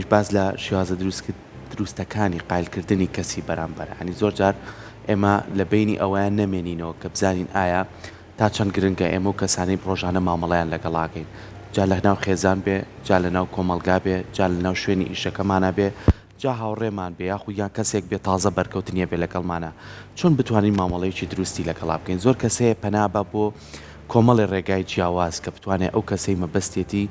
ئەویش باس لە شێوازە دروست دروستەکانی قایلکردنی کەسی بەرامبەرە یانی زۆر جار ئێمە لە بەینی ئەوەیان نەمێنینەوە کە بزانین ئایا تا چەند گرنگە ئێمە و کەسانەی ڕۆژانە مامەڵەیان لەگەڵاکەین جا لە ناو خێزان بێ جا لە ناو کۆمەڵگا بێ جا لە ناو شوێنی ئیشەکەمانا بێ جا هاوڕێمان بێ یاخود یان کەسێک بێ تازە بەرکەوتنیە بێ لەگەڵمانا چۆن بتوانین مامەڵەیەکی دروستی لەگەڵا بکەین زۆر کەس هەیە پەنا با بۆ کۆمەڵێ ڕێگای جیاواز کە بتوانێ ئەو کەسەی مەبەستێتی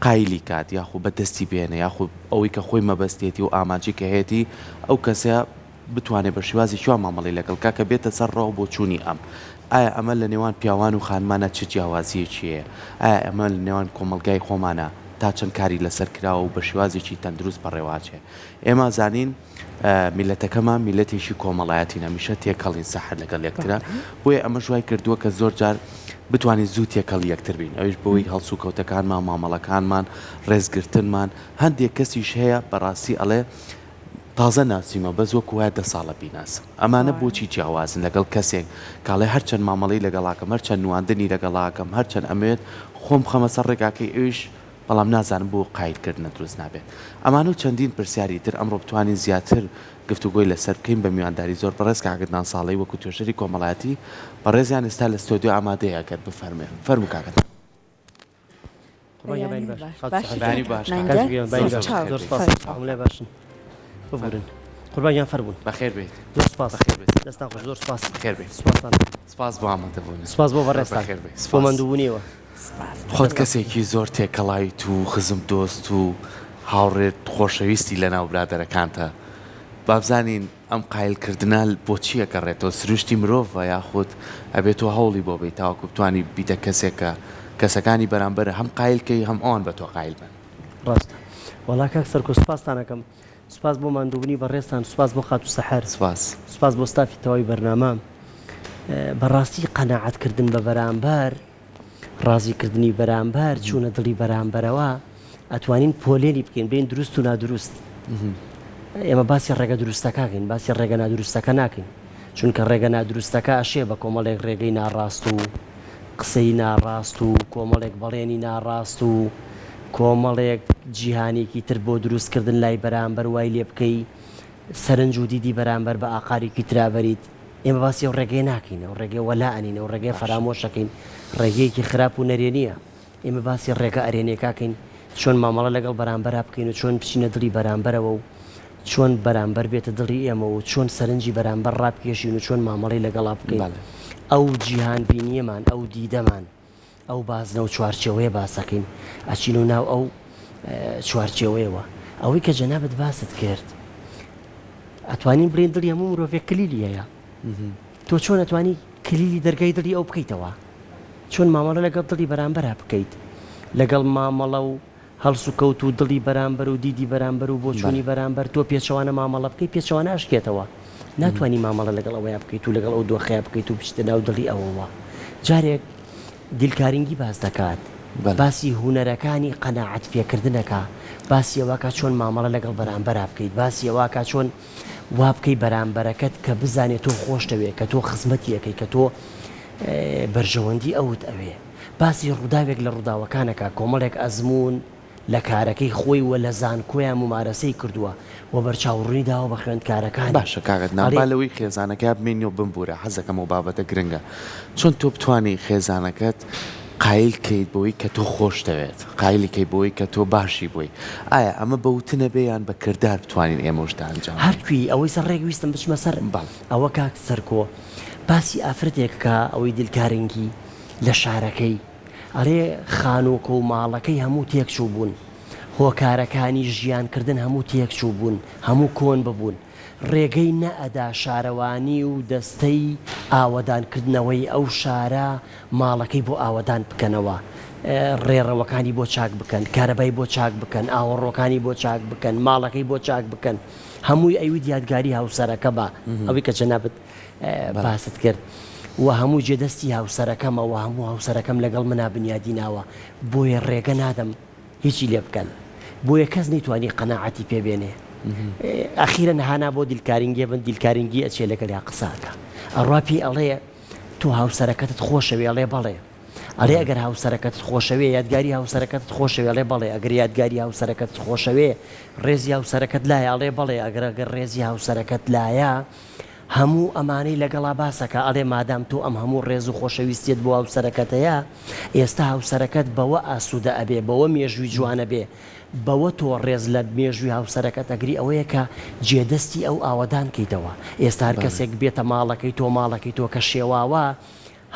قایلی کات یاخو بە دەستی بێنێ یاخو ئەوەی کە خۆی مەبەستێتی و ئامانجی کە هەیەتی ئەو کەسە بتوانێ بە شێوازێکی وا مامەڵەی لەگەڵ کا کە بێتە سەر ڕا و بۆچوونی ئەم. ئایا ئەمە لە نێوان پیاوان و خانمانا چ جیاوازییەکی هەیە؟ ئایا ئەمە لە نێوان کۆمەڵگای خۆمانا تا چەند کاری لەسەر کراوە و بە شێوازێکی تەندروست بەڕێوەئەچێ؟ ئێمە ئەزانین میللەتەکەمان میللەتێکی کۆمەڵایەتین، هەمیشە تێکەڵین سەحەر لەگەڵ یەکترا، بۆیە ئەمەش وای کردووە کە زۆر جار بتوانین زوو تێکەڵی یەکتر بین، ئەویش بەوەی هەڵسوکەوتەکانمان، مامەڵەکانمان، ڕێزگرتنمان، هەندێک کەسیش هەیە بەڕاستی ئەڵێ تازە ناسیمە بەس وەکو وایە دە ساڵە بیناسم ئەمانە بۆچی جیاوازن لەگەڵ کەسێک کاڵێ هەرچەند مامەڵەی لەگەڵاکەم هەرچەند نواندنی لەگەڵاکەم هەرچەند ئەمەوێت خۆم بخەمە سەر ڕێگاکەی ئەویش بەڵام نازانم بۆ قایل کردنە دروست نابێت ئەمانە و چەندین پرسیاری تر ئەمڕۆ بتوانین زیاتر گفتوگۆی لەسەر بکەین بە میوانداری زۆر بەڕێز کاک عەدنان ساڵحی وەکو توێژەری کۆمەڵایەتی بەڕێزیان ئێستا لە ستۆدیۆ ئامادەیە گەر بفەرموێ فەرموو کاک عەدنان. قوربانیان فەرموون بەخێر بێیت زۆر سپاس بەخێر بێیت دەستان خۆش زۆر سپاس بەخێر بێیت سپاستان سپاس بۆ ئامادەبوونت سپاس بۆ بەڕێزتان بەخێر بێیت بۆ سپاس ماندووبوونیەوە خۆت کەسێکی زۆر تێکەڵاویت و خزم دۆست و هاوڕێت خۆشەویستی لەناو برادەرەکانتە بابزانین ئەم قایل کردنە بۆ چی ئەگەڕێتەوە؟ سروشتی مرۆڤە یاخود ئەبێ تۆ هەوڵی بۆ بەی تاوەکو بتوانی بیتە کەسێک کە کەسەکانی بەرامبەر هەم قایل کەی هەم ئەوان بە تۆ قایل بن؟ ڕاستە وەڵا کاک سەرکۆ سوپاستان ئەکەم سوپاس بۆ ماندووبنی بەڕێزتان سوپاس بۆ خاتوو سەحەر سوپاس. سوپاس بۆ ستافی تەواوی بەرنامە بەڕاستی قەناعەت کردن بە بەرامبەر ڕازی کردنی بەرامبەر، چوونە دڵی بەرامبەرەوە، ئەتوانین پۆلێنی بکەین بین دروست و نادروست. ئێمە باسی ڕێگە دروستەکەکەین، باسی ڕێگە نادروستەکە ناکەین. چونکە ڕێگە نادروستەکە ئەشێ بە کۆمەڵێک ڕێگەی ناڕاست و قسەی ناڕاست و کۆمەڵێک بەڵێنی ناڕاست و کۆمەڵێک جیهانێکی تر بۆ دروستکردن لای بەرامبەر وای لێ بکەی سەرنج و دیدی بەرامبەر بە ئاقارێکی ترا بەریت. ئێمە باسی ئەو ڕێگەیە ناکەین، ئەو ڕێگەیە وەلا ئەنێین، ئەو ڕێگەیە فەرامۆش ئەکەین، ڕێگەیەکی خراپ و نەرێنییە. ئێمە باسی ڕێگە ئەرێنییەکە ئەکەین، چۆن مامەڵە لەگەڵ بەرامبەرا بکەین و چۆن بچینە دڵی بەرامبەرەوە و چۆن بەرامبەر بێتە دڵی ئێمە و چۆن سەرنجی بەرامبەر ڕابکێشین و چۆن مامەڵەی لەگەڵا بکەین. ئەو جیهانبینییەمان، ئەو دیدەمان. ئەو بازنە و چوارچێوەیە باس ئەکەین، ئەچینەوە ناو ئەو چوارچێوەیەوە. ئەوەی کە جەنابت باست کرد، ئەتوانین بڵێین دڵی هەموو مرۆڤێک کلیلی هەیە. تۆ چۆن ئەتوانی کلیلی دەرگای دڵی ئەو بکەیتەوە؟ چۆن مامەڵە لەگەڵ دڵی بەرامبەرا بکەیت؟ لەگەڵ مامەڵە و هەڵسوکەوت و دڵی بەرامبەر و دیدی بەرامبەر و بۆچوونی بەرامبەر تۆ پێچەوانە مامەڵە بکەیت پێچەوانە ئەشکێتەوە ناتوانی مامەڵە لەگەڵ ئەوەیا بکەیت و لەگەڵ ئەو دۆخەیا بکەیت و بچیتە ناو دڵی ئەوەوە جارێک دیلکارینگی باس دەکات باسی هونەرەکانی قەناعەت پێکردنەکە باسی ئەوەکە چۆن مامەڵە لەگەڵ بەرامبەرا بکەیت باسی ئەوەکە چۆن وا بکەی بەرامبەرەکەت کە بزانێت تۆ خۆشتەوێ کە تۆ خزمەتی ئەکەی کە تۆ بەرژەوەندی ئەوت ئەوێ باسی ڕووداوێک لە ڕووداوەکان ئەکا، کۆمەڵێک ئەزموون لە کارەکەی خۆی و لە زانکۆیا مومارەسەی کردووە و بەرچاوڕوونی داوە بە خوێندکارەکانی. باشە کاک عەدنان ئەڵێ. با لەوەی خێزانەکەیا بمێنیەوە بمبورە حەزەکەم ئەو بابەتە گرنگە چۆن تۆ بتوانی خێزانەکەت قایل کەیت بەوەی کە تۆ خۆشتەوێت قایلی کەی بەوەی کە تۆ باشی بۆی ئایا ئەمە بە وتنە بێ یان بە کردار بتوانین ئێمە ئەو شتە ئەنجام هەر بەین؟ کوی ئەوەی سەر ڕێک ویستم بچمە سەر بەڵێ. ئەوە کاک سەرکۆ باسی ئافرەتێک ئەکا ئەوەی دیلکارنگی لە شارەکەی ئەڵێ خانووکە و ماڵەکەی هەموو تێک چووبوون، هۆکارەکانی ژیان کردن هەموو تێک چووبوون، هەموو کۆن ببوون، ڕێگەی نەئەدا شارەوانی و دەستەی ئاوەدان کردنەوەی ئەو شارە ماڵەکەی بۆ ئاوەدان بکەنەوە، ڕێڕەوەکانی بۆ چاک بکەن، کارەبای بۆ چاک بکەن، ئاوەڕۆکانی بۆ چاک بکەن، ماڵەکەی بۆ چاک بکەن، هەمووی ئەیوت یادگاری هاوسەرەکە بە، ئەوەی کە جەنابت باست کرد و هەموو جێ دەستی هاوسەرەکەمە و هەموو هاوسەرەکەم لەگەڵ منا بنیادی ناوە بۆیە ڕێگە نادەم هیچی لێ بکەن بۆیە کەس نەیتوانی قەناعەتی پێ بێنێ ئەخیرەن هانا بۆ دیلکارینگێ بن دیلکارینگی ئەچێ لەگەڵیا قسە ئەکا ئەڕوا پێی ئەڵێ تۆ هاوسەرەکەتت خۆشەوێ ئەڵێ بەڵێ. ئەڵێ ئەگەر هاوسەرەکەتت خۆشەوێ یادگاری هاوسەرەکەتت خۆشەوێ ئەڵێ بەڵێ ئەگەر یادگاری هاوسەرەکەتت خۆشەوێ ڕێزی هاوسەرەکەت لایە ئەڵێ بەڵێ ئەگەر ئەگەر ڕێزی هاوسەرەکەت لایە هەموو ئەمانەی لەگەڵا باسەکا ئەڵێ مادام تۆ ئەم هەموو ڕێز و خۆشەویستیەت بۆ هاوسەرەکەت هەیە ئێستا هاوسەرەکەت بەوە ئاسوودە ئەبێ بەوە مێژووی جوان ئەبێ بەوە تۆ ڕێز لە مێژووی هاوسەرەکەت ئەگری ئەوەیە کە جێدەستی ئەو ئاوەدان کەیتەوە ئێستا هەر کەسێک بێتە ماڵەکەی تۆ ماڵەکەی تۆ کە شێواوە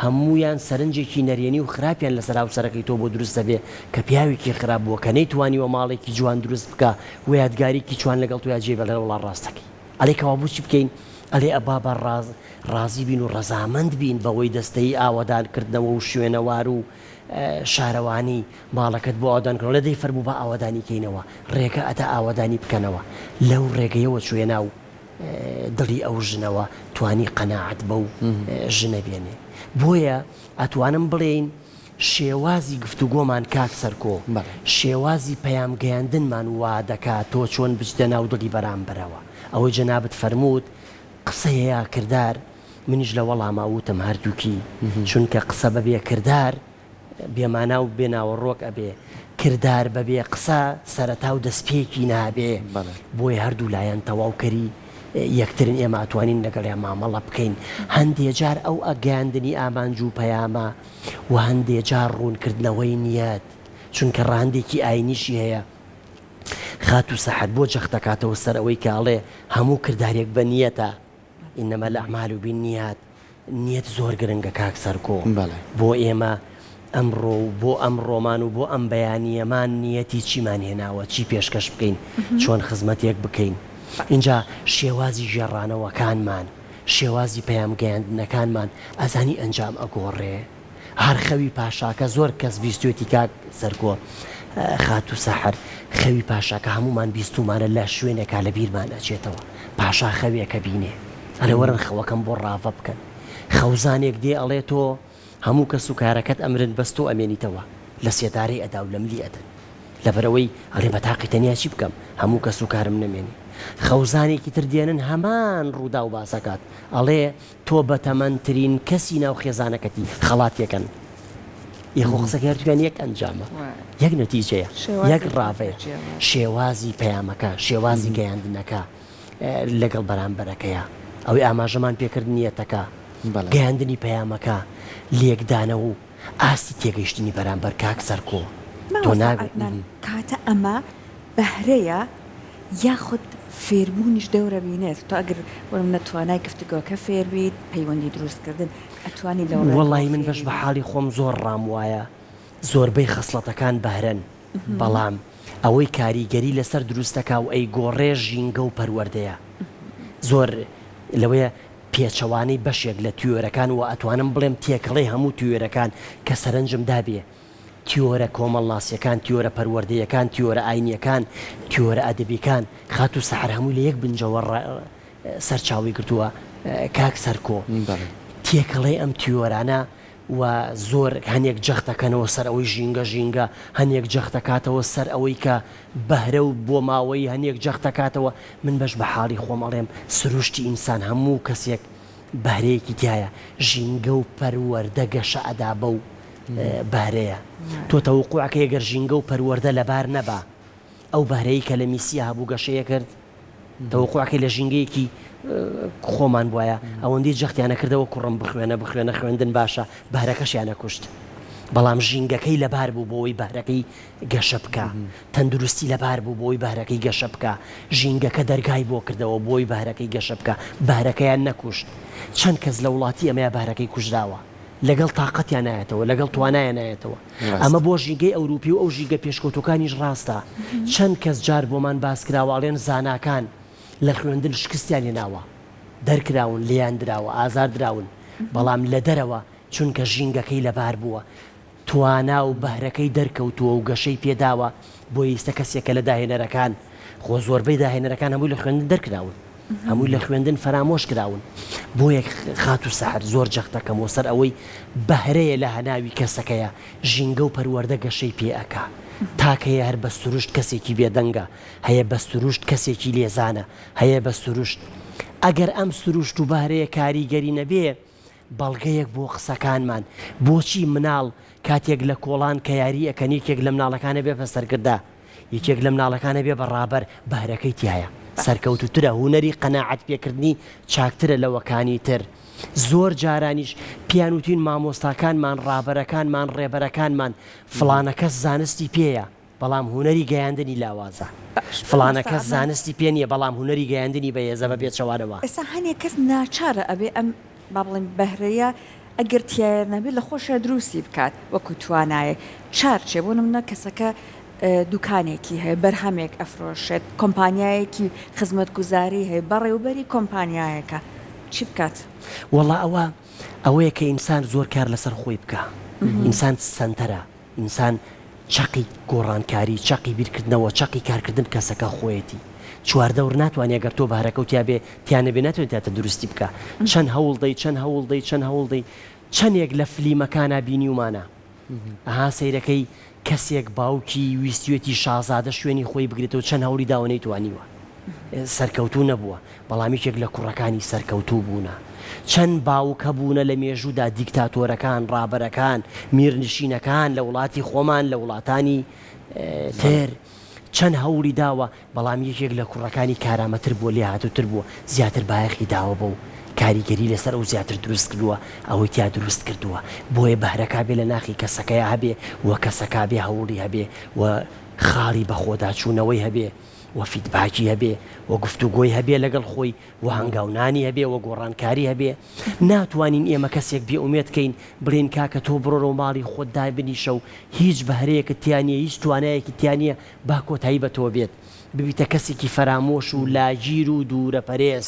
هەموویان سەرنجێکی نەرێنی و خراپیان لەسەر هاوسەرەکەی تۆ بۆ دروست دەبێ کە پیاوێکی خراپ بووە کە نەیتوانیوە ماڵێکی جوان دروست بکا و یادگاریکی چوان لەگەڵ تۆیا جێ بێڵێ وەڵا ڕاست دەکەی ئەڵێ کەوابوو چی بکەین ئەڵێ ئەبا بە ڕاز ڕازی بین و ڕەزامەند بین بەوەی دەستەی ئاوەدان کردنەوە و شوێنەوار و شارەوانی ماڵەکەت بۆ ئاوەدان کردنەوە ئەڵێ دەی فەرموو با ئاوەدانی کەینەوە ڕێگە ئەدا ئاوەدانی بکەنەوە لەو ڕێگەیەوە چوویە ناو دڵی ئەو ژنەوە توانی قەناعەت بەو ژنە بێنێ بۆیە ئەتوانم بڵێین شێوازی گفتوگۆمان کاک سەرکۆ شێوازی پەیام گەیاندنمان وا دەکا تۆ چۆن بچیتە ناو دڵی بەرامبەرەوە ئەوەی جەنابت فەرمووت قسەیە یا کردار منیش لە وەڵاما وتم هەردووکی چونکە قسە بەبێ کردار بێ مانا و بێ ناوەڕۆک ئەبێ، کردار بە بێ قسە سەرەتا و دەستپێکی نابێ، بۆیە هەردوو لایەن تەواوکەری یەکترن، ئێمە ئەتوانین لەگەڵیا مامەڵە بکەین، هەندێ جار ئەو گەیاندنی ئامانج و پەیامە و هەندێ جار ڕوونکردنەوەی نیەت، چونکە ڕەهەندێکی ئاینیشی هەیە. خاتوو سەحەر بۆ جەخت دەکاتەوە سەر ئەوەی کە ئەڵێ هەموو کردارێک بە نیەتە، انما الاعمال بالنیات، نیەت زۆر گرنگە کاک سەرکۆ بۆ ئێمە ئەمڕۆ و بۆ ئەمڕۆمان و بۆ ئەم بەیانییەمان نیەتی چیمان هێناوە چی پێشکەش بکەین چۆن خزمەتێک بکەین ئینجا شێوازی گێڕانەوەکانمان شێوازی پەیام گەیاندنەکانمان ئەزانی ئەنجام ئەگۆڕێ هەر خەوی پاشاکە زۆر کەس بیستوێتی کاک سەرکۆ خاتوو سەحەر خەوی پاشاکە هەموومان بیستومانە لە شوێنێکا لە بیرمان ئەچێتەوە پاشا خەوێکە بینێ ئەڵێ وەرن خەوەکەم بۆ ڕاڤە بکەن خەوزانێک دێ ئەڵێ تۆ هەموو کەس و کارەکەت ئەمرن بەس تۆ ئەمێنیتەوە لە سێدارەی ئەدا و لە ملی ئەدەن لەبەرئەوەی ئەڵێ بە تاقی تەنیا چی بکەم هەموو کەس و کارم نەمێنێ خەوزانێکی تر دێنن هەمان ڕووداو باس ئەکات ئەڵێ تۆ بەتەمەنترین کەسی ناو خێزانەکەتی خەڵاتیەکەن یخۆ قسەکەی هەردووکیان یەک ئەنجامە یەک نەتیجەیە یەک ڕاڤەیە شێوازی پەیامەکە شێوازی گەیاندنەکە لەگەڵ بەرامبەرەکەیە ئەوەی ئاماژەمان پێکرد نیەتەکە گەیاندنی پەیامەکە لێکدانەوە و ئاستی تێگەیشتنی بەرامبەر کاک سەرکۆ تۆ نابێ. کاتە ئەمە بەهرەیە یاخود فێربوونیش دەورە بینێت تۆ ئەگەر بۆ نمونە توانای گفتوگۆکە فێربیت پەیوەندی دروستکردن ئەتوانی لەو ڕێگەوە وەڵایی من فێری بەش بە بی. حاڵی خۆم زۆر ڕام وایە زۆربەی خەسڵەتەکان بەهرەن بەڵام ئەوەی کاریگەری لەسەر دروست دەکا و ئەیگۆڕێ ژینگە و پەروەردەیە زۆر لەوەیە پێچەوانەی بەشێک لە تیۆرەکان وە ئەتوانم بڵێم تێکەڵەی هەموو تیۆرەکان کە سەرنجم دابێ تیۆرە کۆمەڵناسیەکان، تیۆرە پەروەردەیەکان، تیۆرە ئاینیەکان، تیۆرە ئەدەبیکان، خاتوو سەحەر هەمووی لە یەک بنجەوە سەرچاوەی گرتووە کاک سەرکۆ تێکەڵەی ئەم تیۆرانە و زۆر هەنێک جەخت دەکەنەوە سەر ئەوەی ژینگە ژینگە هەنێک جەخت دەکاتەوە سەر ئەوەی کە بەهرە و بۆماوەیی هەنێک جەخت دەکاتەوە من بەش بە حاڵی خۆم ئەڵێم سروشتی ئینسان هەموو کەسێک بەهرەیەکی تیایە ژینگە و پەروەردە گەشە ئەدا بەو بەهرەیە تۆ تەوقوعەکەی گەر ژینگە و پەروەردە لەبار نەبا ئەو بەهرەی کە لە میسیا هەبوو گەشەیە کرد تەوەقوعەکەی لە ژینگەیەکی خۆمان بوایە ئەوەندەی جەختیان ئەکردەوە کوڕم بخوێنە بخوێنە خوێندن باشە بەهرەکەشیان ئەکوشت بەڵام ژینگەکەی لەبار بوو بۆی بەهرەکەی گەشە بکا تەندروستی لەبار بوو بۆی بەهرەکەی گەشە بکا ژینگەکە دەرگای بۆ کردەوە بۆی بەهرەکەی گەشە بکا بەهرەکەیان نەکوشت چەند کەس لە وڵاتی ئەمەیا بەهرەکەی کوژراوە لەگەڵ تاقەتیان نایەتەوە، لەگەڵ توانایان نایەتەوە. ئەمە بۆ ژینگەی ئەوروپی و ئەو ژینگە پێشکەوتووەکانیش ڕاستە. چەند کەس جار بۆمان باس کراوە ئەڵێن زاناکان لە خوێندن شکستیان هێناوە، دەرکراون، لێیان دراوە، ئازار دراون، بەڵام لە دەرەوە چونکە ژینگەکەی لەبار بووە، توانا و بەهرەکەی دەرکەوتووە و گەشەی پێداوە، بۆیە ئیستە کەسێکە لە داهێنەرەکان، خۆ زۆربەی داهێنەرەکان هەمووی لە خوێندن دەرکراون، هەمووی لە خوێندن فەرامۆش کراون، بۆیە خاتوو سەحەر زۆر جەخت دەکەمەوە سەر ئەوەی بەهرەیە لە هەناوی کەسەکەیە، ژینگە و پەروەردە گەشەی پێ ئەکا، تاک هەیە هەر بە سروشت کەسێکی بێدەنگە، هەیە بە سروشت کەسێکی لێزانە، هەیە بە سروشت ئەگەر ئەم سروشت و بەهرەیە کاریگەری نەبێ. بەڵگەیەک بۆ قسەکانمان. بۆچی مناڵ کاتێک لە کۆڵان کە یاری ئەکەن یەکێک لە مناڵەکان ئەبێ بە سەرکردە، یەکێک لە مناڵەکان ئەبێ بە ڕابەر، بەهرەکەی تیایە سەرکەوتووترە، هونەری قەناعەت پێکردنی چاکترە لەوەکانی تر. زۆر جارانیش پێیان وتوین مامۆستاکانمان، ڕابەرەکانمان، ڕێبەرەکانمان فڵانە کەس زانستی پێیە، بەڵام هونەری گەیاندنی لاوازە. باش فڵانە مامۆستا کەس ئەمە. زانستی پێ نییە، بەڵام هونەری گەیاندنی بەهێزە، بە پێچەوانەوە. ئێستا هەنێ کەس ناچارە ئەبێ ئەم با بڵێین بەهرەیە ئەگەر تیایا نەبێ لە خۆشیا دروستی بکات وەکو توانایەک چارچێ بۆ نمونە کەسەکە دوکانێکی هەیە بەرهەمێک ئەفرۆشێت کۆمپانیایەکی خزمەتگوزاری هەیە بەڕێوبەری کۆمپانیایەکە چی بکات؟ وەڵا ئەوە ئەوەیە کە ئینسان زۆر کار لەسەر خۆی بکا ئینسان سەنتەرە ئینسان چەقی گۆڕانکاری، چەقی بیرکردنەوە، چەقی کارکردن کەسەکە خۆیەتی. چواردەور ناتوانێ گەر تۆ بەهرەکەو تیا بێ تیا نەبێ ناتوانێ تیا تەندروستی بکا. چەند هەوڵ دەی چەند هەوڵ دەی چەند هەوڵ دەی چەنێک لە فلیمەکانا بینیومانە ئەها سەیرەکەی کەسێک باوکی ویستویەتی شازادە شوێنی خۆی بگرێتەوە چەند هەوڵی داوە نەیتوانیوە سەرکەوتوو نەبووە بەڵام یەکێک لە کوڕەکانی سەرکەوتوو بوونە. چەند باوک هەبوونە لە مێژوودا دیکتاتۆرەکان، ڕابەرەکان، میرنشینەکان لە وڵاتی خۆمان، لە وڵاتانی تر چەند هەوڵی داوە، بەڵام یەکێک لە کوڕەکانی کارامەتر بووە، لێهاتووتر بووە، زیاتر بایەخی داوە بەو، کاریگەری لەسەر ئەو زیاتر دروست کردووە، ئەوەی تیا دروست کردووە. بۆیە بەهرەکە بێ لە ناخی کەسەکەیا هەبێ و کەسەکە بێ هەوڵی هەبێ و خاڵی بەخۆداچوونەوەی هەبێ. و feedback ی هەبێ و گفتوگۆی هەبێ لەگەڵ خۆی و هەنگاونانی هەبێ و گۆڕانکاری هەبێ ناتوانین ئێمە کەسێک بێ ئومێد کەین بڵێین کاکە تۆ بڕۆرەوە ماڵی خۆت دابنیشە و هیچ بەهرەیەکت تیا نیە هیچ توانایەکی تیا نیە با کۆتایی بە تۆ بێت ببیتە کەسێکی فەرامۆش و لاگیر و دوورەپەرێز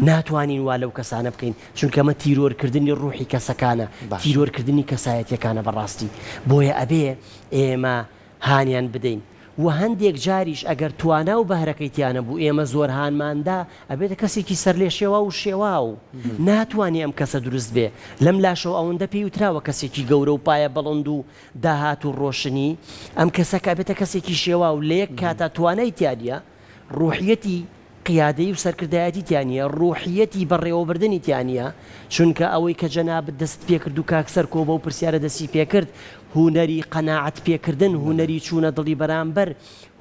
ناتوانین وا لەو کەسانە بکەین چونکە ئەمە تیرۆرکردنی ڕوحی کەسەکانە تیرۆرکردنی کەسایەتیەکانە بەڕاستی بۆیە ئەبێ ئێمە هانیان بدەین وە هەندێک جاریش ئەگەر توانا و بەهرەکەی تیا نەبوو ئێمە زۆر هانمان دا ئەبێتە کەسێکی سەرلێشێواو و شێواو ناتوانێ ئەم کەسە دروست بێ لەم لاشەوە ئەوەندە پێی وتراوە کەسێکی گەورە و پایە بڵند و داهات و ڕۆشنی ئەم کەسە کە ئەبێتە کەسێکی شێواو لە یەک کاتا توانای تیا نیە ڕوحیەتی قیادەیی و سەرکردایەتی تیا نیە، ڕوحیەتی بەڕێوەبردنی تیا نیە، چونکە ئەوەی کە جەنابت دەستت پێکرد و کاک سەرکۆ بەو پرسیارە دەستی پێکرد، هونەری قەناعەت پێکردن، هونەری چوونە دڵی بەرامبەر،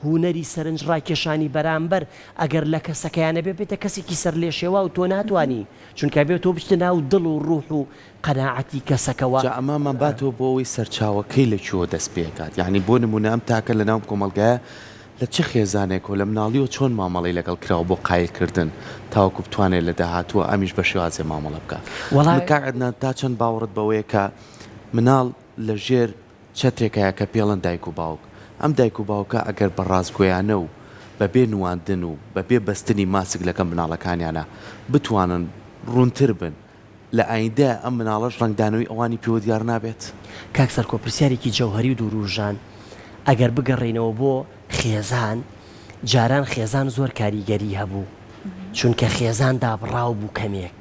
هونەری سەرنج ڕاکێشانی بەرامبەر، ئەگەر لە کەسەکەیا نەبێ بێتە کەسێکی سەرلێشێواو تۆ ناتوانی، چونکە ئەبێ تۆ بچیتە ناو دڵ و ڕوح و قەناعەتی کەسەکەوە. جا ئەمەمان باتەوە بۆ ئەوەی سەرچاوەکەی لە کوێوە دەست پێکات، یانی بۆ نموونە ئەم تاکە لەناو کۆمەڵگایە لە چ خێزانێکەوە لە مناڵیەوە چۆن مامەڵەی لەگەڵ کراوە بۆ قایل کردن تاوەکو بتوانێت لە داهاتووە ئەمیش بە شێوازێ مامەڵە بکا؟ وەڵا. کاک عەدنان تا چەند باوەڕت بەوەیە کە مناڵ لە ژێر چەترێکایە کە پێڵن دایک و باوک ئەم دایک و باوکە ئەگەر بە ڕاستگۆیانە و بە بێ نواندن و بە بێ بەستنی ماسک لەگەڵ مناڵەکانیانا بتوانن ڕوونتر بن لە ئایندە ئەم مناڵەش ڕەنگدانەوەی ئەوانی پێوە دیار نابێت؟ کاک سەرکۆ پرسیارێکی جەوهەری و دووروژان، ئەگەر بگەڕێینەوە بۆ خێزان، جاران خێزان زۆر کاریگەری هەبوو، چونکە خێزان دابڕاو بوو کەمێک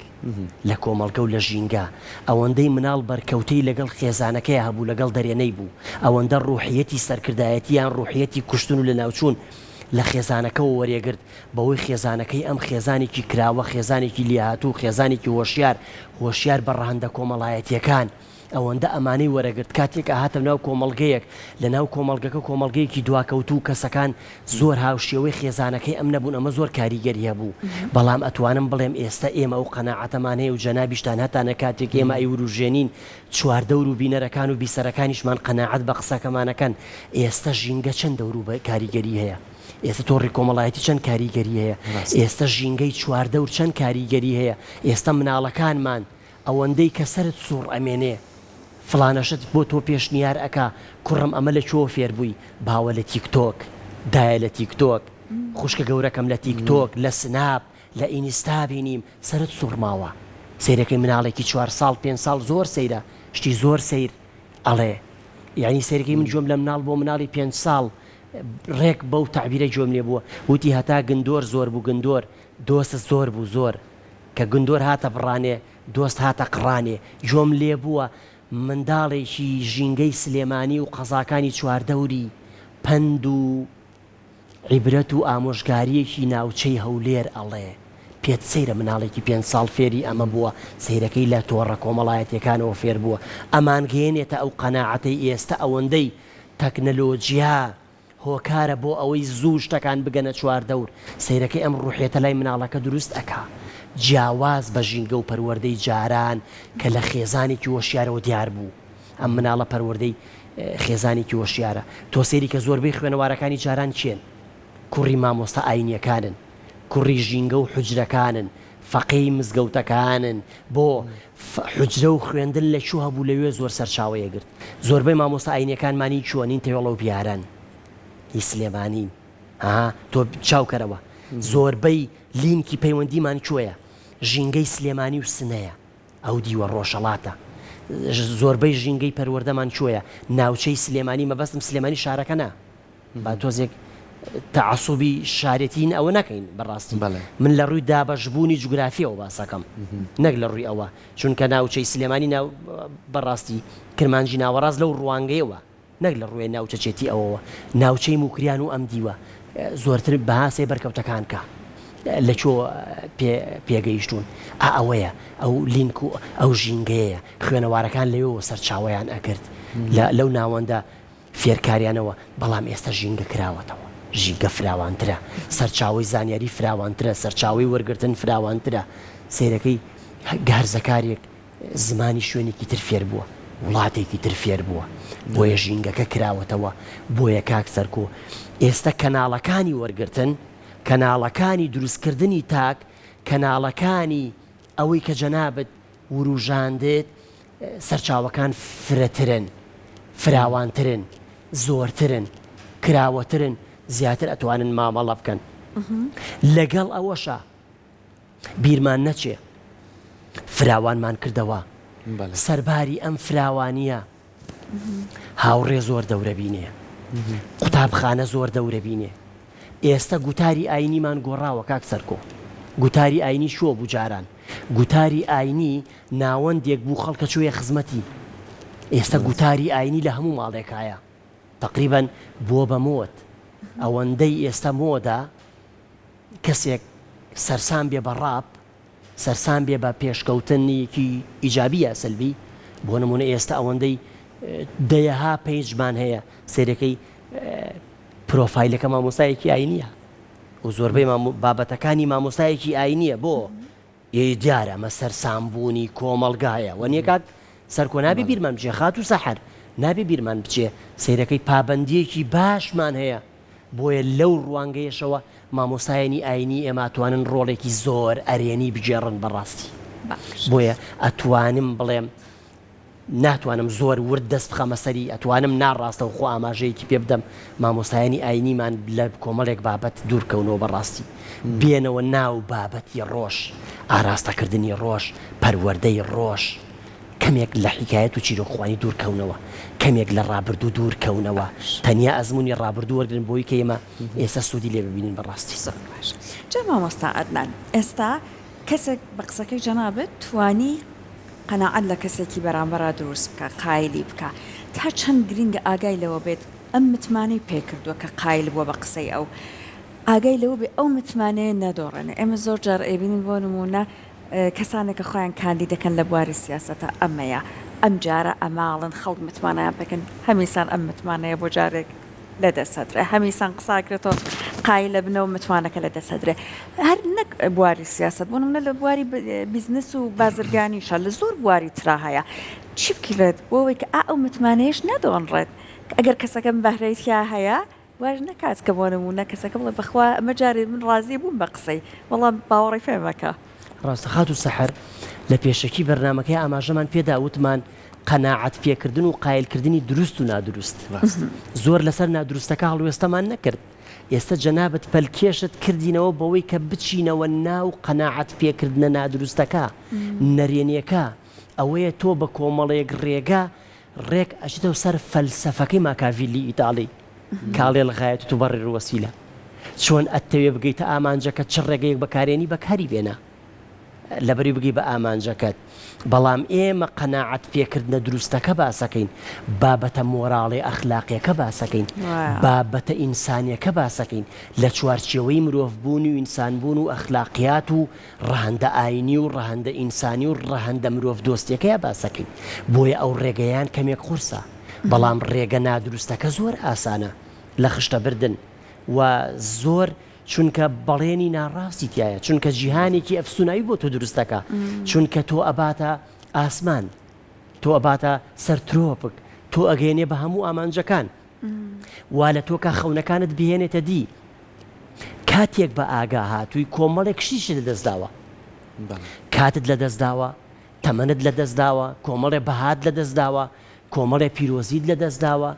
لە کۆمەڵگە و لە ژینگە، ئەوەندەی مناڵ بەرکەوتەی لەگەڵ خێزانەکەیا هەبوو لەگەڵ دەرێ نەیبوو، ئەوەندە ڕوحیەتی سەرکردایەتی یان ڕوحیەتی کوشتن و لەناوچوون لە خێزانەکەوە وەرێگرت، بەوەی خێزانەکەی ئەم خێزانێکی کراوە، خێزانێکی لێهاتوو، خێزانێکی هۆشیار، هۆشیار بە ڕەهەندە کۆمەڵایەتییەکان، ئەوەندە ئەمانەی وەرەگرت، کاتێک ئەهاتە ناو کۆمەڵگەیەک، لە ناو کۆمەڵگەکە کۆمەڵگەیەکی دواکەوتوو، کەسەکان زۆر هاوشێوەی خێزانەکەی ئەم نەبوون، ئەمە زۆر کاریگەری هەبوو، بەڵام ئەتوانم بڵێم ئێستە ئێمە ئەو قەناعەتەمان هەیە و جەنابیشتان هەتانە کاتێک ئێمە ئەیوروژێنین چواردەور و بینەرەکان و بیسەرەکانیشمان قەناعەت بە قسەکەمان ئەکەن، ئێستە ژینگە چەند دەور و کاریگەری هەیە. ئێستە تۆڕی کۆمەڵایەتی چەند کاریگەری هەیە، ئێستە ژینگەی چواردەور چەند کاریگەری هەیە، ئێستە مناڵەکانمان ئەوەندەی کە سەرت سوڕ ئەمێنێ فڵانە شت بۆ تۆ پێشنیار ئەکا کوڕم ئەمە لە کوێوە فێر بووی باوە لە تیک تۆک دایە لە تیک تۆک خوشکە گەورەکەم لە تیک تۆک لە سناپ لە ئینستا بینیم سەرت سوڕماوە سەیرەکەی مناڵێکی چوار ساڵ پێنج ساڵ زۆر سەیرە شتی زۆر سەیر ئەڵێ یانی سەیرەکەی من گوێم لە مناڵ بۆ مناڵی پێنج ساڵ ڕێک بەو تەعبیرە گوێم لێ بووە وتی هەتا گندۆر زۆر بوو گندۆر دۆست زۆر بوو زۆر کە گندۆر هاتە بڕانێ دۆست هاتە قڕانێ گوێم لێ بووە منداڵێکی ژینگەی سلێمانی و قەزاکانی چواردەوری پەند و عیبرەت و ئامۆژگاریەکی ناوچەی هەولێر ئەڵێ. پێت سەیرە مناڵێکی پێنج ساڵ فێری ئەمە بووە، سەیرەکەی لە تۆڕە کۆمەڵایەتیەکانەوە فێر بووە، ئەمانگەیەنێتە ئەو قەناعەتەی ئێستە ئەوەندەی تەکنەلۆجیا هۆکارە بۆ ئەوەی زوو شتەکان بگەنە چواردەور، سەیرەکەی ئەم ڕوحیەتە لای مناڵەکە دروست ئەکا، جیاواز بە ژینگە و پەروەردەی جاران کە لە خێزانێکی هۆشیارەوە دیار بوو، ئەم مناڵە پەروەردەی خێزانێکی هۆشیارە، تۆ سەیری کە زۆربەی خوێنەوارەکانی جاران کێن؟ کوڕی مامۆستا ئاینیەکانن، کوڕی ژینگە و حوجرەکانن، فەقێی مزگەوتەکانن، بۆ حوجرە و خوێندن لە کوێ هەبوو لەوێ زۆر سەرچاوەی ئەگرت. زۆربەی مامۆستا ئاینیەکانمان هی کوێن؟ هین تەوێڵە و بیارەن، هی سلێمانین. ها تۆ چاو کەرەوە زۆربەی لینکی پەیوەندیمان کوێیە؟ ژینگەی سلێمانی و سنەیە. ئەو دیوە ڕۆژهەڵاتە. زۆربەی ژینگەی پەروەردەمان کوێیە؟ ناوچەی سلێمانی، مەبەستم سلێمانی شارەکە نا. با تۆزێک تەعەسوبی شارێتی ئەوە نەکەین بەڕاستی من لە ڕووی دابەشبوونی جوگرافیەوە باسەکەم نەک لە ڕووی ئەوە چونکە ناوچەی سلێمانی ناو بەڕاستی کرمانجی ناوەڕاست لەو ڕوانگەیەوە نەک لە ڕووی ناوچەچێتی ئەوەوە ناوچەی موکریان و ئەم دیوە زۆرتر بەهاسێ بەرکەوتەکان کە لە کوێ پێ پێگەیشتوون ئا ئەوەیە ئەو لینک و ئەو ژینگەیە خوێنەوارەکان لەوێوە سەرچاوەیان ئەکرد لە لەو ناوەندە فێرکاریانەوە، بەڵام ئێستا ژینگە کراوەتەوە، ژینگە فراوانترە، سەرچاوەی زانیاری فراوانترە، سەرچاوەی وەرگرتن فراوانترە، سەیرەکەی هەرزەکارێک زمانی شوێنێکی تر فێر بووە، وڵاتێکی تر فێر بووە، بۆیە ژینگەکە کراوەتەوە، بۆیە کاک سەرکۆ ئێستا کەناڵەکانی وەرگرتن، کەناڵەکانی دروستکردنی تاک، کەناڵەکانی ئەوەی کە جەنابت وروژاندت، سەرچاوەکان فرەترن، فراوانترن، زۆرترن، کراوەترن، زیاتر ئەتوانن مامەڵە بکەن. لەگەڵ ئەوەشا بیرمان نەچێ فراوانمان کردەوە، سەرباری ئەم فراوانییە هاوڕێ زۆر دەورە بینێ، قوتابخانە زۆر دەورە بینێ. ئێستە گوتاری ئاینیمان گۆڕاوە کاک سەرکۆ. گوتاری ئاینی چۆ بوو جاران؟ گوتاری ئاینی ناوەندێک بوو خەڵکە چۆیە خزمەتی. ئێستە گوتاری ئاینی لە هەموو ماڵێکایە. تەقریبەن بووە بە مۆد. ئەوەندەی ئێستە مۆدە کەسێک سەرسام بێ بە ڕاپ، سەرسام بێ بە پێشکەوتنێکی ئیجابی یا سەلبی، بۆ نموونە ئێستە ئەوەندەی دەیەها پەیجمان هەیە سەیرەکەی پرۆفایلەکە مامۆستایەکی ئاینیە و زۆربەی بابەتەکانی مامۆستایەکی ئاینیە بۆ ی دیارە ئەمە سەرسام بوونی کۆمەڵگایە وەنیە کاک سەرکۆ نابێ بیرمان بچێ خاتوو سەحەر نابێ بیرمان بچێ سەیرەکەی پابەندیەکی باشمان هەیە بۆیە لەو ڕوانگەیەشەوە مامۆستایانی ئاینی ئێمە ئەتوانن ڕۆڵێکی زۆر ئەرێنی بگێڕن بەڕاستی بۆیە ئەتوانم بڵێم ناتوانم زۆر ورد دەست بخەمە سەری، ئەتوانم نا ڕاستەوخۆ ئاماژەیەکی پێ بدەم، مامۆستایانی ئاینیمان لە کۆمەڵێک بابەت دوور بکەونەوە بەڕاستی بێنەوە ناو بابەتی ڕۆژ، ئاراستەکردنی ڕۆژ، پەروەردەی ڕۆژ، کەمێک لە حیکایەت و چیرۆکخوانی دوور کەونەوە، کەمێک لە ڕابردوو دوور کەونەوە، تەنیا ئەزموونی ڕابردوو وەرگرن بۆی کە ئێمە ئێستا سوودی لێ ببینین بەڕاستی. زۆر باش جا مامۆستا عەدنان ئێستا کەسێک بە قسەکەی جەنابت توانی قەناعەت لە کەسێکی بەرامبەرا دروست بکا، قایلی بکا، تا چەند گرینگە ئاگای لەوە بێت ئەم متمانەی پێ کردووە کە قایل بووە بە قسەی ئەو، ئاگای لەوە بێ ئەو متمانەیە نەدۆڕێنێ. ئێمە زۆر جار ئەیبینین بۆ نموونە کەسانێک کە خۆیان کاندید دەکەن لە بواری سیاسەتا ئەمەیە، ئەم جارە ئەماڵن خەڵک متمانەیان پێ کەن، هەمیسان ئەم متمانەیە بۆ جارێک لە دەست ئەدرێ هەمیسان قسە ئەکرێتەوە قایل ئەبنەوە متمانەکە لە دەست ئەدرێ هەر نەک بواری سیاسەت بۆ نمونە لە بواری بیزنس و بازرگانیشە لە زۆر بواری ترا هەیە چی بکرێت بۆ ئەوەی کە ئا ئەو متمانەیەش نەدۆنڕێت ئەگەر کەسەکە بەهرەی تیا هەیە واش نەکات کە بۆ نمونە کەسەکە بڵێ بەخوا ئەمە جارێ من ڕازی بووم بە قسەی بەڵام باوەڕی پێ مەکە. ڕاستە خاتوو سەحەر، لە پێشەکی بەرنامەکەی ئاماژەمان پێدا وتمان قەناعەت پێکردن و قایلکردنی دروست و نادروست. زۆر لەسەر نادروستەکە هەڵوێستەمان نەکرد. ئێستە جەنابت پەلکێشت کردینەوە بەوەی کە بچینەوە ناو قەناعەت پێکردنە نادروستەکە، نەرێنیەکە. ئەوەیە تۆ بە کۆمەڵێک ڕێگا ڕێک ئەچیتەوە سەر فەلسەفەکەی ماکاڤیللی ئیتاڵی کە ئەڵێ الغایە تبرر الوسیلە. چۆن ئەتەوێ بگەیتە ئامانجەکە چ ڕێگەیەک بەکارێنی بەکاری بێنە. لەبەری بگەی بە ئامانجەکەت. بەڵام ئێمە قەناعەت پێکردنە دروستەکە باسەکەین، بابەتە مۆراڵێ ئەخلاقیەکە باسەکەین، بابەتە ئینسانیەکە باسەکەین لە چوارچێوەی مرۆڤبوون و ئینسانبوون و ئەخلاقیات و ڕەهەندە ئاینی و ڕەهەندە ئینسانی و ڕەهەندە مرۆڤدۆستیەکەیا باسەکەین. بۆیە ئەو ڕێگەیان کەمێک قورسە، بەڵام ڕێگە نادروستەکە زۆر ئاسانە لە خشتەبردن و زۆر چونکە بەڵێنی ناڕاستی تیایە، چونکە جیهانێکی ئەفسوناوی بۆ تۆ دروست دەکا، چونکە تۆ ئەباتە ئاسمان، تۆ ئەباتە سەر ترۆپک، تۆ ئەگەیەنێ بە هەموو ئامانجەکان، وا لە تۆ کا خەونەکانت بهێنێتە دی. کاتێک بە ئاگا هاتووی کۆمەڵێک شتیشت لەدەست داوە، کاتت لەدەست داوە، تەمەنت لەدەست داوە، کۆمەڵێ بەهات لەدەست داوە، کۆمەڵێ پیرۆزیت لەدەست داوە،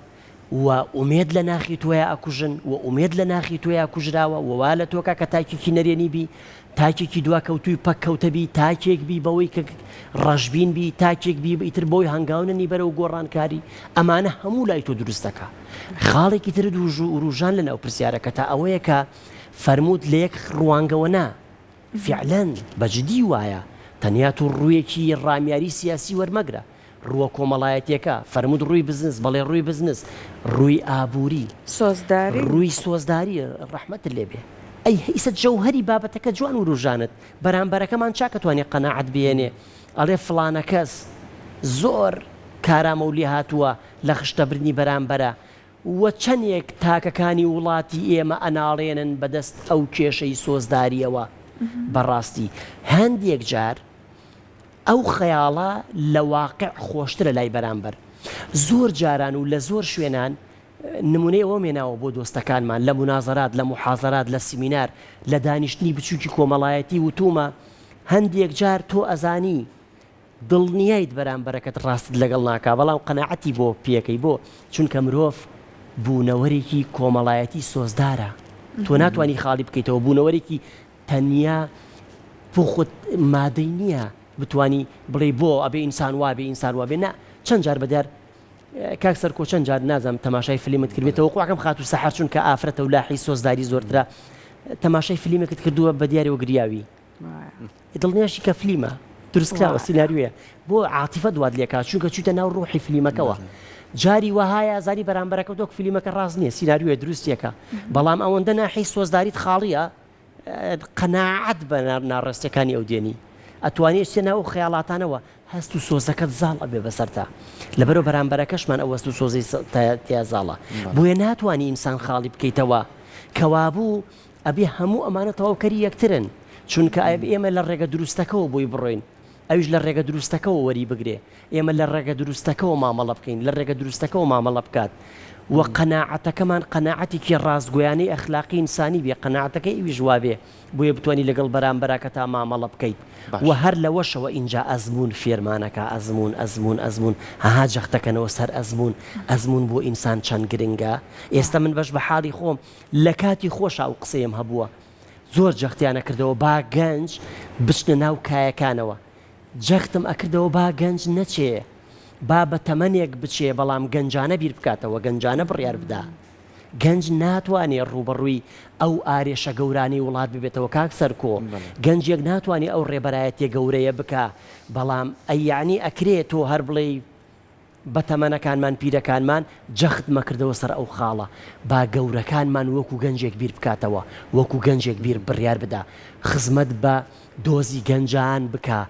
و ئومێد لە ناخی تۆیا ئەکوژن و ئومێد لە ناخی تۆیا کوژراوە و وا لە تۆکا کە تاکێکی نەرێنی بی، تاکێکی دواکەوتووی پەککەوتە بی، تاکێک بی بەوەی کە ڕەشبین بی، تاکێک بی ئیتر بۆی هەنگاو نەنی بەرەو گۆڕانکاری، ئەمانە هەموو لای تۆ دروست دەکا. خاڵێکی ترت وروژان لە ناو پرسیارەکەتا ئەوەیە کە فەرمووت لە یەک ڕوانگەوە نا، فیعلەن بە جدی وایە، تەنیا تۆ ڕوویەکی ڕامیاری سیاسی وەرمەگرە، ڕووە کۆمەڵایەتیەکە، فەرمووت ڕووی بزنس، بەڵێ ڕووی بزنس، ڕووی ئابووری، سۆزداری. ڕووی سۆزداری، ڕەحمەتت لێ بێ. ئەی ئیسە جەوهەری بابەتەکە جوان وروژانت، بەرامبەرەکەمان چاک ئەتوانێ قەناعەت بهێنێ، ئەڵێ فڵانە کەس زۆر کارامە و لێهاتووە لە خشتەبردنی بەرامبەرە و چەنێک تاکەکانی وڵاتی ئێمە ئەناڵێنن بەدەست ئەو کێشەی سۆزداریەوە، بەڕاستی هەندێک جار ئەو خەیاڵە لە واقع خۆشترە لای بەرامبەر. زۆر جاران و لە زۆر شوێنان نمونەی ئەوەم هێناوە بۆ دۆستەکانمان لە مونازەرات، لە موحازەرات، لە سیمینار، لە دانیشتنی بچوکی کۆمەڵایەتی وتومە هەندێک جار تۆ ئەزانی دڵنیایت بەرامبەرەکەت ڕاستت لەگەڵ ناکا بەڵام قەناعەتی بۆ پێکەی بۆ؟ چونکە مرۆڤ بوونەوەرێکی کۆمەڵایەتی سۆزدارە تۆ ناتوانی خاڵی بکەیتەوە بوونەوەرێکی تەنیا پوخت مادەی نییە بتوانی بڵێی بۆ ئەبێ ئینسان وابێ ئینسان وابێ نا چەند جار بەدیار کاک سەرکۆ چەند جار نازانم تەماشای فلیمت کردبێت تەوەقوعەکەم خاتوو سەحەر چونکە ئافرەتە و لاحی سۆزداری زۆرترە تەماشای فلیمێکت کردووە بە دیارەوە گریاوی دڵنیاشی کە فلیمە دروستکراوە سیناریۆیە بۆ عاتیفە دوات لێکا چونکە چوویتە ناو ڕوحی فلیمەکەوە جاری وەهایە زانی بەرامبەرەکە تۆک فلیمەکە ڕاست نییە سیناریۆیە دروستیەکە بەڵام ئەوەندە ناحی سۆزداریت خاڵیە قەناعەت بە ناڕاستیەکانی ئەو دێنی ئەتوانی ئەچیتە ناو ئەو خەیاڵاتانەوە هەست و سۆزەکەت زاڵ ئەبێ بەسەرتا لەبەرەوە بەرامبەرەکەشمان ئەو هەست و سۆزەی تیا زاڵە بۆیە ناتوانی ئینسان خاڵی بکەیتەوە کەوابوو ئەبێ هەموو ئەمانە تەواوکەری یەکترن چونکە ئێمە لە ڕێگە دروستەکەوە بۆی بڕۆین ئەویش لە ڕێگە دروستەکەوە وەری بگرێ ئێمە لە ڕێگە دروستەکەوە مامەڵە بکەین لە ڕێگە دروستەکەوە مامەڵە بکات و قەناعەتەکەمان قەناعەتێکی ڕاستگۆیانەی ئەخلاقی ئینسانی بێ قەناعەتەکەی ئەویش وابێ بۆیە بتوانی لەگەڵ بەرامبەرەکەتا مامەڵە بکەیت و هەر لەوەشەوە ئینجا ئەزموون فێرمانەکا ئەزموون ئەزموون ئەزموون هەها جەختەکەنەوە سەر ئەزموون ئەزموون بۆ ئینسان چەند گرنگە ئێستا من بەش بە حاڵی خۆم لە کاتی خۆشا ئەو قسەیەم هەبووە زۆر جەختیان ئەکردەوە با گەنج بچنە ناو کایەکانەوە جەختم ئەکردەوە با گەنج نەچێ با بە تەمەنێک بچێ بەڵام گەنجانە بیر بکاتەوە گەنجانە بڕیار بدا گەنج ناتوانێ ڕووبەڕووی ئەو ئارێشە گەورانەی وڵات ببێتەوە کاک سەرکۆ گەنجێک ناتوانێ ئەو ڕێبەرایەتیە گەورەیە بکا بەڵام ئەی یەعنی ئەکرێ تۆ هەر بڵێی بەتەمەنەکانمان پیرەکانمان جەخت مەکردەوە سەر ئەو خاڵە با گەورەکانمان وەکو گەنجێک بیر بکاتەوە وەکو گەنجێک بیر بڕیار بدا خزمەت بە دۆزی گەنجان بکا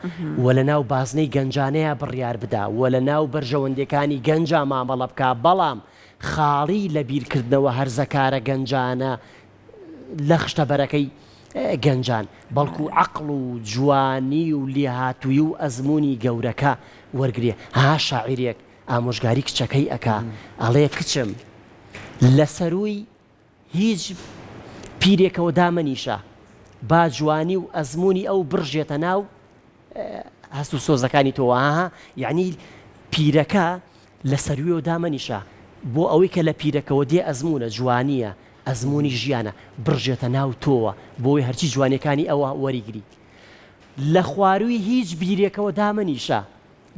و لە ناو بازنەی گەنجانەیا بڕیار بدا و لە ناو بەرژەوەندیەکانی گەنجا مامەڵە بکا بەڵام خاڵی لە بیرکردنەوە هەرزەکارە گەنجانە لە خشتەبەرەکەی گەنجان، بەڵکو عەقڵ و جوانی و لێهاتوویی و ئەزموونی گەورەکە وەرگرێ. ها شاعیرێک ئامۆژگاری کچەکەی ئەکا ئەڵێ کچم لە سەرووی هیچ پیرێکەوە دامەنیشە با جوانی و ئەزموونی ئەو بڕژێتە ناو هەست و سۆزەکانی تۆوە ها یەعنی پیرەکە لە سەرویەوە دامەنیشە بۆ ئەوەی کە لە پیرەکەوە دێ ئەزموونە جوانییە ئەزموونی ژیانە بڕژێتە ناو تۆوە بۆی هەرچی جوانیەکانی ئەوە وەریگری لە خوارووی هیچ بیرێکەوە دامەنیشە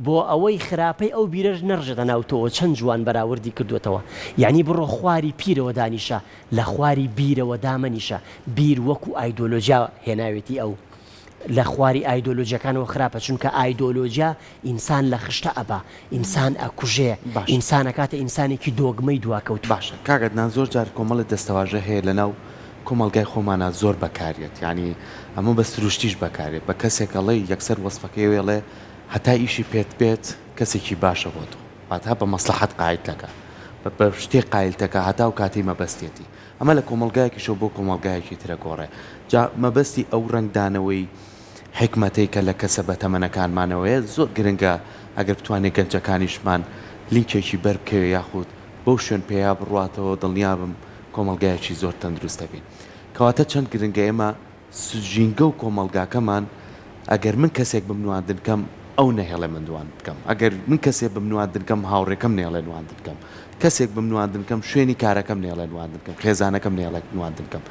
بۆ ئەوەی خراپەی ئەو بیرەش نەڕژێتە ناو تۆوە چەند جوان بەراوردی کردووەتەوە یەعنی بڕۆ خواری پیرەوە دانیشە لە خواری بیرەوە دامەنیشە بیر وەکو ئایدۆلۆجیا هێناوێتی ئەو. لە خواری ئایدۆلۆجیەکانەوە خراپە چونکە ئایدۆلۆجیا ئینسان لە خشتە ئەبا ئینسان ئەکوژێ باشە. ئینسان ئەکاتە ئینسانێکی دۆگمەی دواکەوتوو. باشە کاک عەدنان زۆر جار کۆمەڵێ دەستەواژە هەیە لەناو کۆمەڵگای خۆمانا زۆر بەکاریەت یانی ئەمە بە سروشتیش بەکارێت بە کەسێک ئەڵێی یەکسەر وەسفەکەی ئەوێ ئەڵێ هەتا ئیشی پێت بێت کەسێکی باشە بۆ تۆ واتا بە مەسڵەحەت قایل تەکا بە بە شتێک قایل تەکا هەتا ئەو کاتەی مەبەستیەتی ئەمە لە کۆمەڵگایەکیشەوە بۆ کۆمەڵگایەکی تر ئەگۆڕێ جا مەبەستی ئەو ڕەنگدانەوەی حیکمەتەی کە لە کەسە بەتەمەنەکانمانەوەیە زۆر گرنگە ئەگەر بتوانێ گەنجەکانیشمان لینکێکی بەر بکەوێ یاخود بەو شوێن پێیا بڕواتەوە دڵنیابم کۆمەڵگایەکی زۆر تەندروست دەبین کەواتە چەند گرنگە ئێمە ژینگە و کۆمەڵگاکەمان ئەگەر من کەسێک بم نواندن کەم ئەو نەهێڵێ من نواندن بکەم ئەگەر من کەسێ بم نواندن کەم هاوڕێکەم نەیەڵێ نواندن کەم کەسێک بم نواندن کەم شوێنی کارەکەم نەیەڵێ نواندن کەم خێزانەکەم نەیەڵێ نواندن کەم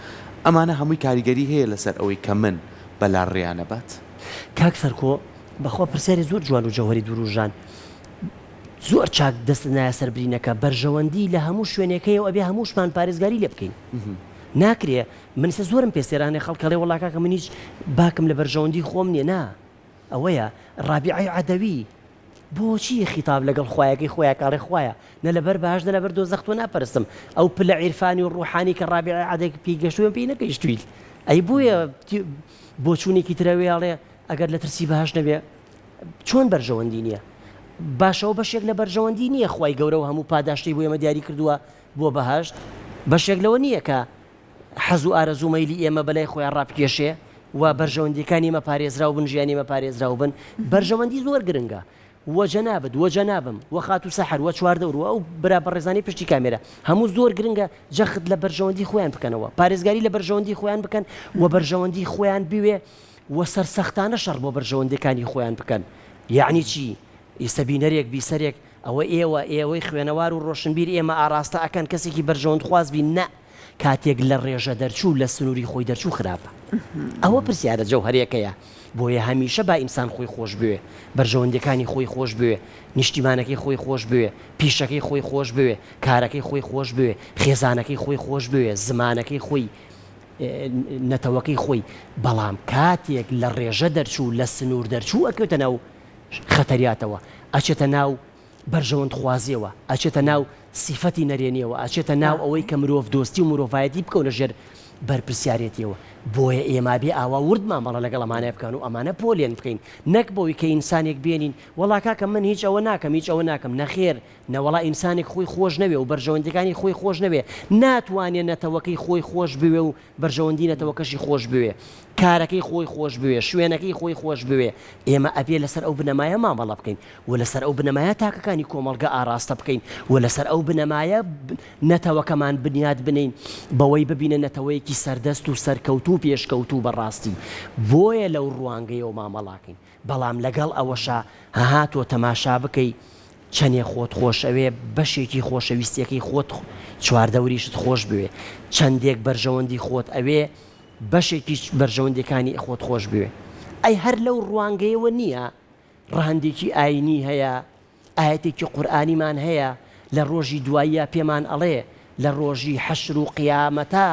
ئەمانە هەمووی کاریگەری هەیە لەسەر ئەوەی کە من بە لاڕێیا نەبات. کاک سەرکۆ بەخوا پرسیاری زۆر جوان و جەوهەری دوروژان زۆر چاک دەستت نایە سەر برینەکە بەرژەوەندی لە هەموو شوێنێک هەیە و ئەبێ هەمووشمان پارێزگاری لێ بکەین ناکرێ من ئیستا زۆرم پێ سەیرە هەنێ خەڵک ئەڵێ وەڵا کاکە من هیچ باکم لە بەرژەوەندی خۆم نیە نا ئەوەیە ڕابیعەی عەدەوی بۆچی خیتاب لەگەڵ خوایەکەی خۆیا کە ئەڵێ خوایە نە لەبەر بەهەشت نە لەبەر دۆزەخ تۆ ناپەرستم ئەو پلە عیرفانی و ڕوحانی کە ڕابیعەی عەدەوی پێی گەشتووە پێی نەگەیشتوویت ئەی بۆیە بۆچوونێکی ترە وێ ئەڵێ ئەگەر لە ترسی بەهەشت نەبێ چۆن بەرژەوەندی نییە باشەوە بەشێک لە بەرژەوەندی نییە خوای گەورە و هەموو پاداشتی بۆ ئێمە دیاری کردووە بۆ بەهەشت بەشێک لەوە نییە کە حەز و ئارەزوو مەیلی ئێمە بەلای خۆیان ڕابکێشێ و بەرژەوەندیەکانی ئێمە پارێزراو بن ژیانی ئێمە پارێزراو بن بەرژەوەندی زۆر گرنگە وە جەنابت وە جەنابم وە خاتوو سەحەر وە چواردەور وە ئەو برا بەڕێزانەی پشتی کامێرا هەموو زۆر گرنگە جەخت لە بەرژەوەندی خۆیان بکەنەوە پارێزگاری لە بەرژەوەندی خۆیان بکەن و بەرژەوەندی خۆیان بوێ و سەرسەختانە شەڕ بۆ بەرژەوەندیەکانی خۆیان بکەن یەعنی چی ئیستا بینەرێک بیسەرێک ئەوە ئێوە ئێوەی خوێنەوار و ڕۆشنبیر ئێمە ئاڕاستە ئەکەن کەسێکی بەرژەوەندخواز بین نە کاتێک لە ڕێژە دەرچوو لە سنووری خۆی دەرچوو خراپە؟ ئەوە پرسیارە جەوهەریەکەیە. بۆیە هەمیشە با ئینسان خۆی خۆش بوێ، بەرژەوەندیەکانی خۆی خۆش بوێ، نیشتیمانەکەی خۆی خۆش بوێ، پیشەکەی خۆی خۆش بوێ، کارەکەی خۆی خۆش بوێ، خێزانەکەی خۆی خۆش بوێ، زمانەکەی خۆی، نەتەوەکەی خۆی، بەڵام کاتێک لە ڕێژە دەرچوو، لە سنوور دەرچوو ئەکەوێتە ناو خەتەریاتەوە، ئەچێتە ناو بەرژەوەندخوازیەوە، ئەچێتە ناو سیفەتی نەرێنیەوە، ئەچێتە ناو ئەوەی کە مرۆڤدۆستی و مرۆڤایەتی بکەونە ژێر بەرپرسیارێتیەوە. بۆیە ئێمە ئەبێ ئاوا ورد مامەڵە لەگەڵ ئەمانە بکەن و ئەمانە پۆلێن بکەین، نەک بەوەی کە ئینسانێک بێنین وەڵا کاکە من هیچ ئەوە ناکەم هیچ ئەوە ناکەم، نەخێر نەوەڵا ئینسانێک خۆی خۆش نەوێ و بەرژەوەندیەکانی خۆی خۆش نەوێ ناتوانێ نەتەوەکەی خۆی خۆش بوێ و بەرژەوەندی نەتەوەکەشی خۆش بوێ، کارەکەی خۆی خۆش بوێ، شوێنەکەی خۆی خۆش بوێ، ئێمە ئەبێ لەسەر ئەو بنەمایە مامەڵە بکەین و لەسەر ئەو بنەمایە تاکەکانی کۆمەڵگە ئاڕاستە بکەین و لەسەر ئەو بنەمایە نەتەوەکەمان بنیات بنێین بەوەی ببینە نەتەوەیەکی سەردەست و سەرکەوتوو و پێشکەوتوو بەڕاستی بۆیە لەو ڕوانگەیەوە مامەڵاکەین. بەڵام لەگەڵ ئەوەشا هەها تۆ تەماشا بکەی چەنێ خۆت خۆشئەوێ بەشێکی خۆشەویستیەکەی خۆت چواردەوریشت خۆش بوێ چەندێک بەرژەوەندی خۆت ئەوێ بەشێکیش بەرژەوەندیەکانی خۆت خۆش بوێ ئەی هەر لەو ڕوانگەیەوە نیە ڕەهەندێکی ئاینی هەیە ئایەتێکی قورئانیمان هەیە لە ڕۆژی دواییا پێمان ئەڵێ لە ڕۆژی حەشر و قیامەتا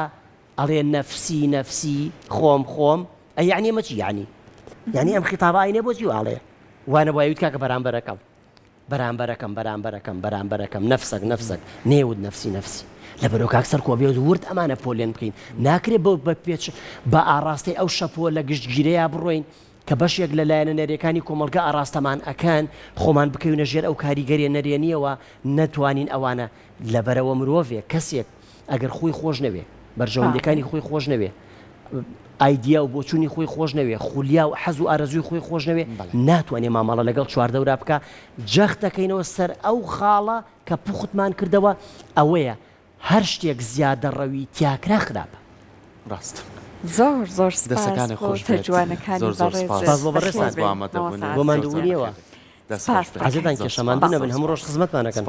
ئەڵێ نەفسی نەفسی خۆم خۆم ئەی یەعنی ئەمە چی یەعنی یەعنی ئەم خیتابە ئاینە بۆچی وا ئەڵێ وا نەبوایە وت کاکە بەرامبەرەکەم بەرامبەرەکەم بەرامبەرەکەم بەرامبەرەکەم نەفسەک نەفسەک نێوت نەفسی نەفسی لەبەرەوە کاک سەرکۆ بێ ورد ئەمانە پۆلێن بکەین ناکرێ بۆ بە پێچ بە ئاڕاستەی ئەو شەپۆلە گشتگیرەیە بڕۆین کە بەشێک لە لایەنە نەرێکانی کۆمەڵگە ئاڕاستەمان ئەکەن خۆمان بکەوینە ژێر ئەو کاریگەریە نەرێنیەوە نەتوانین ئەوانە لەبەرەوە مرۆڤێک کەسێک ئەگەر خۆی خۆش نەوێ، بەرژەوەندیەکانی خۆی خۆش نەوێ، ئایدیا و بۆچوونی خۆی خۆش نەوێ، خولیا و حەز و ئارەزووی خۆی خۆش نەوێ، ناتوانێ مامەڵە لەگەڵ چواردەورا بکا. جەخت دەکەینەوە سەر ئەو خاڵە کە پوختمان کردەوە، ئەوەیە هەر شتێک زیادەڕەوی تیاکرا خراپە. ڕاستە. زۆر زۆر سپاس دەسەکانت بۆ خۆش بێت. تەرجوانەکانی زۆر زۆر بەڕێزت. سپاس. سپاس بۆ بەخێر بەڕێزتان. سپاس بۆ بێن ئامادەبوونت. مامۆستا بۆ عەزیز. ماندووبوونیەوە. دەست خۆش سپاس بێت. عەزێتان زۆر کێشا سپاس. ماندوو نەبن هەموو ڕۆژ خزمەتمان ئەکەن. سپاس.